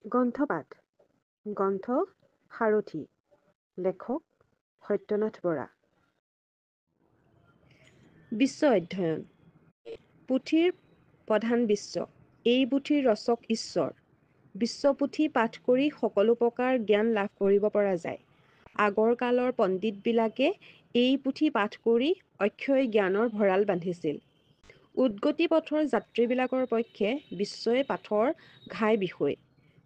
গ্ৰন্থপাঠ। গ্ৰন্থ সাৰথি। লেখক সত্যনাথ বৰা। বিশ্ব অধ্যয়ন। পুথিৰ প্ৰধান বিশ্ব। এই পুথিৰ ৰচক ঈশ্বৰ। বিশ্বপুথি পাঠ কৰি সকলো প্ৰকাৰ জ্ঞান লাভ কৰিব পৰা যায়। আগৰ কালৰ পণ্ডিতবিলাকে এই পুথি পাঠ কৰি অক্ষয় জ্ঞানৰ ভঁৰাল বান্ধিছিল। উদ্গতি পথৰ যাত্ৰীবিলাকৰ পক্ষে বিশ্বই পাঠৰ ঘাই বিষয়।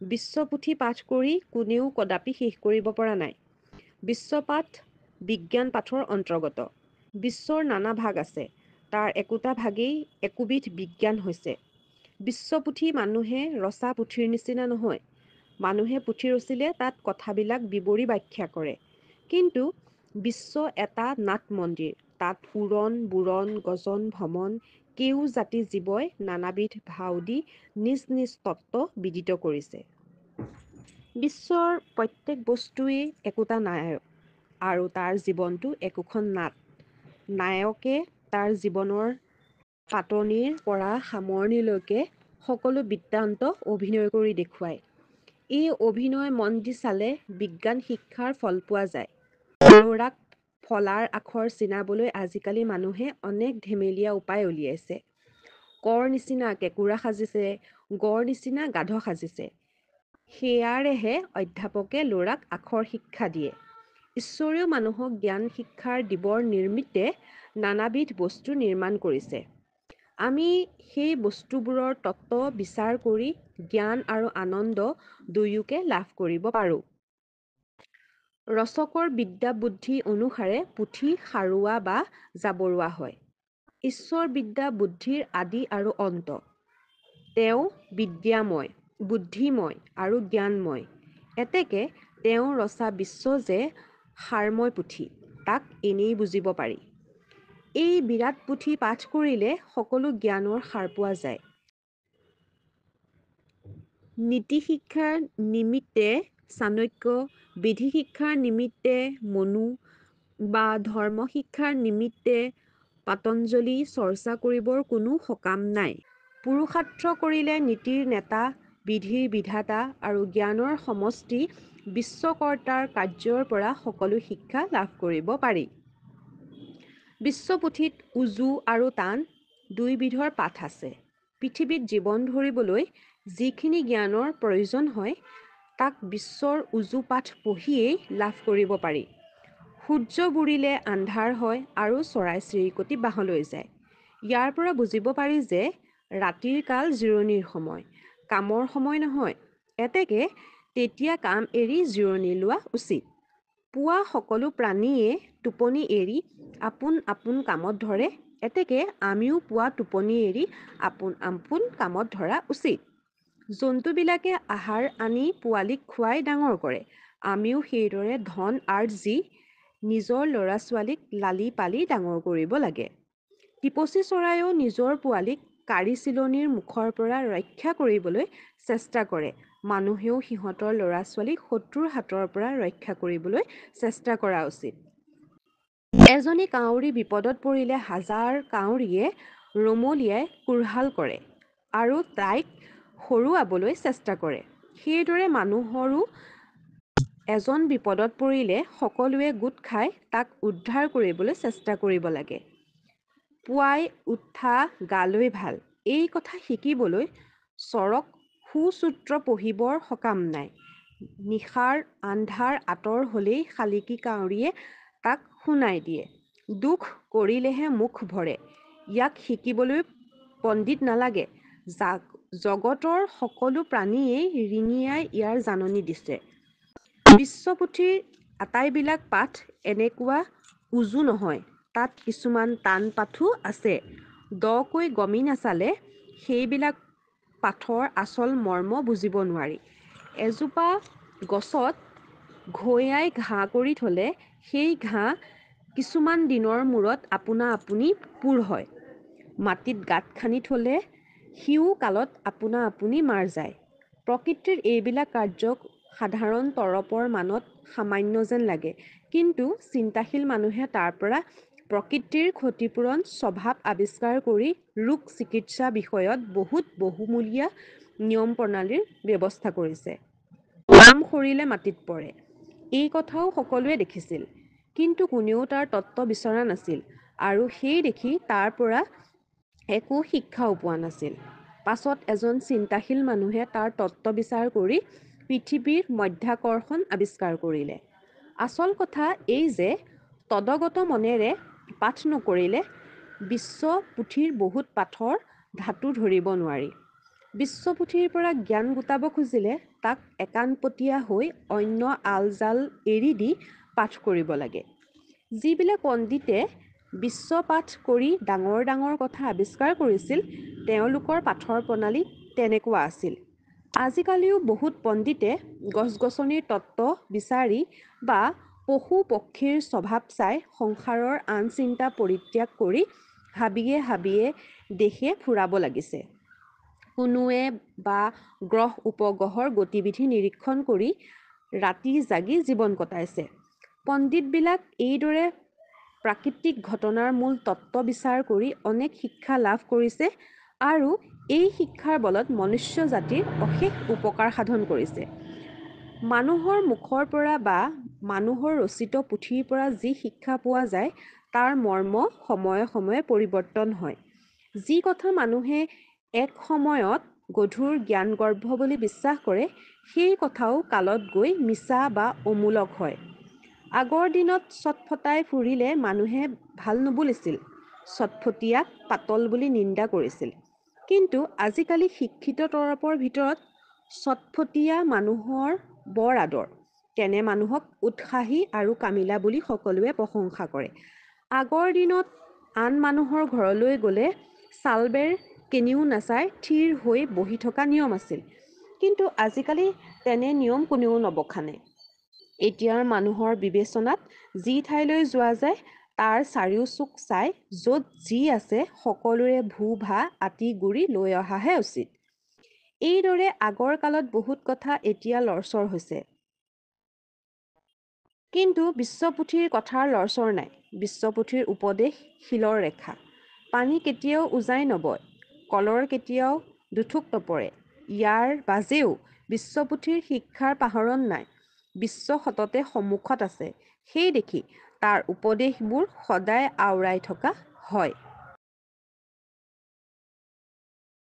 বিশ্বপুথি পাঠ কৰি কোনেও কদাপি শেষ কৰিব পৰা নাই। বিশ্বপাঠ বিজ্ঞান পাঠৰ অন্তৰ্গত। বিশ্বৰ নানা ভাগ আছে, তাৰ একোটা ভাগেই একোবিধ বিজ্ঞান হৈছে। বিশ্বপুথি মানুহে ৰচা পুথিৰ নিচিনা নহয়। মানুহে পুথি ৰচিলে তাত কথাবিলাক বিৱৰি ব্যাখ্যা কৰে, কিন্তু বিশ্ব এটা নাট মন্দিৰ। তাত উৰণ বুৰণ গজন ভ্ৰমণ কেউ জাতি জীৱই নানাবিধ ভাও দি নিজ নিজ তত্ত্ব বিদিত কৰিছে। বিশ্বৰ প্ৰত্যেক বস্তুৱেই একোটা নায়ক আৰু তাৰ জীৱনটো একোখন নাট। নায়কে তাৰ জীৱনৰ পাতনিৰ পৰা সামৰণিলৈকে সকলো বৃত্তান্ত অভিনয় কৰি দেখুৱায়। এই অভিনয় মন দি চালে বিজ্ঞান শিক্ষাৰ ফল পোৱা যায়। ল'ৰাক ফলাৰ আখৰ চিনাবলৈ আজিকালি মানুহে অনেক ধেমেলীয়া উপায় উলিয়াইছে। কৰ নিচিনা কেঁকোৰা সাজিছে, গৰ নিচিনা গাধ সাজিছে। সেয়াৰেহে অধ্যাপকে ল'ৰাক আখৰ শিক্ষা দিয়ে। ঈশ্বৰেও মানুহক জ্ঞান শিক্ষাৰ দিবৰ নিমিত্তে নানাবিধ বস্তু নিৰ্মাণ কৰিছে। আমি সেই বস্তুবোৰৰ তত্ত্ব বিচাৰ কৰি জ্ঞান আৰু আনন্দ দুয়োকে লাভ কৰিব পাৰোঁ। ৰচকৰ বিদ্যা বুদ্ধি অনুসাৰে পুথি সাৰুৱা বা জাবৰুৱা হয়। ঈশ্বৰ বিদ্যা বুদ্ধিৰ আদি আৰু অন্ত। তেওঁ বিদ্যাময়, বুদ্ধিময় আৰু জ্ঞানময়। এতেকে তেওঁ ৰচা বিশ্ব যে সাৰময় পুথি, তাক এনেয়ে বুজিব পাৰি। এই বিৰাট পুথি পাঠ কৰিলে সকলো জ্ঞানৰ সাৰ পোৱা যায়। নীতিশিক্ষাৰ নিমিত্তে চাণক্য, বিধিশিক্ষাৰ নিমিত্তে মনু বা ধৰ্মশিক্ষাৰ নিমিত্তে পাতঞ্জলি চৰ্চা কৰিবৰ কোনো সকাম নাই। পুৰুষাৰ্থ কৰিলে নীতিৰ নেতা, বিধিৰ বিধাতা আৰু জ্ঞানৰ সমষ্টি বিশ্বকৰ্তাৰ কাৰ্যৰ পৰা সকলো শিক্ষা লাভ কৰিব পাৰি। বিশ্বপুথিত উজু আৰু টান দুইবিধৰ পাঠ আছে। পৃথিৱীত জীৱন ধৰিবলৈ যিখিনি জ্ঞানৰ প্ৰয়োজন হয়, তাক বিশ্বৰ উজু পাঠ পঢ়িয়েই লাভ কৰিব পাৰি। সূৰ্য বুৰিলে আন্ধাৰ হয় আৰু চৰাই চিৰিকটি বাঁহলৈ যায়। ইয়াৰ পৰা বুজিব পাৰি যে ৰাতিৰ কাল জিৰণিৰ সময়, কামৰ সময় নহয়। এতেকে তেতিয়া কাম এৰি জিৰণি লোৱা উচিত। পুৱা সকলো প্ৰাণীয়ে টোপনি এৰি আপোন আপোন কামত ধৰে, এতেকে আমিও পুৱা টোপনি এৰি আপোন আপোন কামত ধৰা উচিত। জন্তুবিলাকে আহাৰ আনি পোৱালিক খুৱাই ডাঙৰ কৰে, আমিও সেইদৰে ধন আৰ্জি নিজৰ ল'ৰা ছোৱালীক লালি পালি ডাঙৰ কৰিব লাগে। টিপচী চৰায়েও নিজৰ পোৱালিক কাড়ি চিলনীৰ মুখৰ পৰা ৰক্ষা কৰিবলৈ চেষ্টা কৰে, মানুহেও সিহঁতৰ ল'ৰা ছোৱালীক শত্ৰুৰ হাতৰ পৰা ৰক্ষা কৰিবলৈ চেষ্টা কৰা উচিত। এজনী কাউৰী বিপদত পৰিলে হাজাৰ কাউৰীয়ে ৰমলিয়াই কোৰ্হাল কৰে আৰু তাইক সৰুৱাবলৈ চেষ্টা কৰে। সেইদৰে মানুহৰো এজন বিপদত পৰিলে সকলোৱে গোট খাই তাক উদ্ধাৰ কৰিবলৈ চেষ্টা কৰিব লাগে। পুৱাই উঠা গালৈ ভাল, এই কথা শিকিবলৈ চৰক সুসূত্ৰ পঢ়িবৰ সকাম নাই। নিশাৰ আন্ধাৰ আঁতৰ হ'লেই শালিকী কাউৰীয়ে তাক শুনাই দিয়ে। দুখ কৰিলেহে মুখ ভৰে, ইয়াক শিকিবলৈ পণ্ডিত নালাগে। জগতৰ সকলো প্ৰাণীয়েই ৰিঙিয়াই ইয়াৰ জাননী দিছে। বিশ্বপুথিৰ আটাইবিলাক পাঠ এনেকুৱা উজু নহয়, তাত কিছুমান টান পাঠো আছে। দকৈ গমি নাচালে সেইবিলাক পাঠৰ আচল মৰ্ম বুজিব নোৱাৰি। এজোপা গছত ঘৈয়াই ঘাঁ কৰি থলে সেই ঘাঁ কিছুমান দিনৰ মূৰত আপোনা আপুনি পূৰ হয়। মাটিত গাঁত খান্দি থলে সিও কালত আপোনা আপুনি মাৰ যায়। প্ৰকৃতিৰ এইবিলাক কাৰ্যক সাধাৰণ তৰপৰ মানত সামান্য যেন লাগে, কিন্তু চিন্তাশীল মানুহে তাৰ পৰা প্ৰকৃতিৰ ক্ষতিপূৰণ স্বভাৱ আৱিষ্কাৰ কৰি ৰোগ চিকিৎসা বিষয়ত বহুত বহুমূলীয়া নিয়ম প্ৰণালীৰ ব্যৱস্থা কৰিছে। আম সৰিলে মাটিত পৰে, এই কথাও সকলোৱে দেখিছিল। কিন্তু কোনেও তাৰ তত্ত্ব বিচৰা নাছিল আৰু সেই দেখি তাৰ পৰা একো শিক্ষাও পোৱা নাছিল। পাছত এজন চিন্তাশীল মানুহে তাৰ তত্ত্ব বিচাৰ কৰি পৃথিৱীৰ মধ্যাকৰ্ষণ আৱিষ্কাৰ কৰিলে। আচল কথা এই যে তদগত মনেৰে পাঠ নকৰিলে বিশ্ব পুথিৰ বহুত পাঠৰ ধাতু ধৰিব নোৱাৰি। বিশ্বপুথিৰ পৰা জ্ঞান গোটাব খুজিলে তাক একাণপতীয়া হৈ অন্য আল-জাল এৰি দি পাঠ কৰিব লাগে। যিবিলাক পণ্ডিতে বিশ্বপাঠ কৰি ডাঙৰ ডাঙৰ কথা আৱিষ্কাৰ কৰিছিল, তেওঁলোকৰ পাঠৰ প্ৰণালী তেনেকুৱা আছিল। আজিকালিও বহুত পণ্ডিতে গছ-গছনিৰ তত্ত্ব বিচাৰি বা পশু-পক্ষীৰ স্বভাৱ চাই সংসাৰৰ আন চিন্তা পৰিত্যাগ কৰি হাবিয়ে হাবিয়ে দেশে ফুৰাব লাগিছে। কোনোৱে বা গ্ৰহ-উপগ্ৰহৰ গতিবিধি নিৰীক্ষণ কৰি ৰাতি জাগি জীৱন কটাইছে। পণ্ডিতবিলাক এইদৰে প্ৰাকৃতিক ঘটনাৰ মূল তত্ত্ব বিচাৰ কৰি অনেক শিক্ষা লাভ কৰিছে আৰু এই শিক্ষাৰ বলত মনুষ্য জাতিৰ অশেষ উপকাৰ সাধন কৰিছে। মানুহৰ মুখৰ পৰা বা মানুহৰ ৰচিত পুথিৰ পৰা যি শিক্ষা পোৱা যায়, তাৰ মৰ্ম সময়ে সময়ে পৰিৱৰ্তন হয়। যি কথা মানুহে এক সময়ত গধুৰ জ্ঞানগৰ্ভ বুলি বিশ্বাস কৰে, সেই কথাও কালত গৈ মিছা বা অমূলক হয়। আগৰ দিনত ছটফটাই ফুৰিলে মানুহে ভাল নুবুলিছিল, ছটফটীয়াক পাতল বুলি নিন্দা কৰিছিল। কিন্তু আজিকালি শিক্ষিত তৰপৰ ভিতৰত ছটফটীয়া মানুহৰ বৰ আদৰ। তেনে মানুহক উৎসাহী আৰু কামিলা বুলি সকলোৱে প্ৰশংসা কৰে। আগৰ দিনত আন মানুহৰ ঘৰলৈ গ'লে চালবেৰ কেনিও নাচাই থিৰ হৈ বহি থকা নিয়ম আছিল। কিন্তু আজিকালি তেনে নিয়ম কোনেও নবখানে। এতিয়াৰ মানুহৰ বিবেচনাত যি ঠাইলৈ যোৱা যায়, তাৰ চাৰিও চুক চাই য'ত যি আছে সকলোৰে ভূ-ভা আঁতি-গুৰি লৈ অহাহে উচিত। এইদৰে আগৰ কালত বহুত কথা এতিয়া লৰচৰ হৈছে। কিন্তু বিশ্বপুথিৰ কথাৰ লৰচৰ নাই। বিশ্বপুথিৰ উপদেশ শিলৰ ৰেখা। পানী কেতিয়াও উজাই নবয়, কলৰ কেতিয়াও দুথোক নপৰে। ইয়াৰ বাজেও বিশ্বপুথিৰ শিক্ষাৰ পাহৰণ নাই, বিশ্ব সততে সমুখত আছে। সেই দেখি তাৰ উপদেশবোৰ সদায় আওৰাই থকা হয়।